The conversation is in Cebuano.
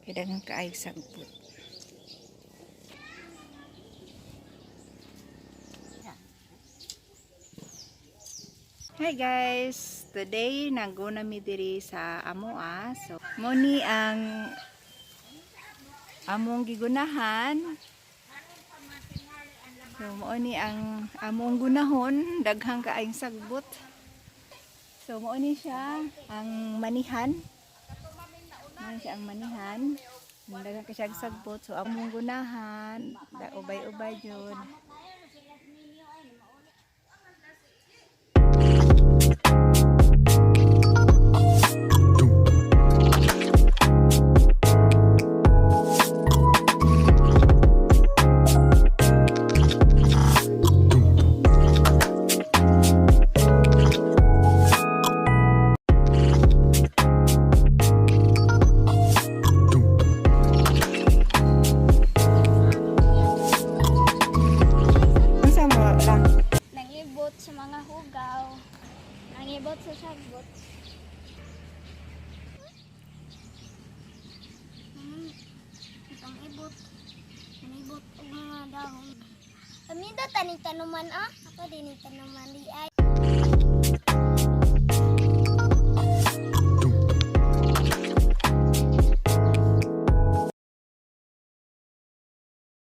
Kay daghan kaayog sagbot. Hi guys! Today naguna mi diri sa amoa. So mo ni ang among gigunahan. So mao ni ang among gunahon, daghang kaayong sagbot. So mao ni siya ang manihan. Mao ni siya ang manihan. Daghan kay siya sagbot. So among gunahan, ubay-ubay jud. Unsa mo lang? Nangibot sa mga hugaw. Nangibot sa sagbot. Itong ibot. Nangibot og mga dahon. Kami do taning tanuman ah. Ako din tanuman di ay.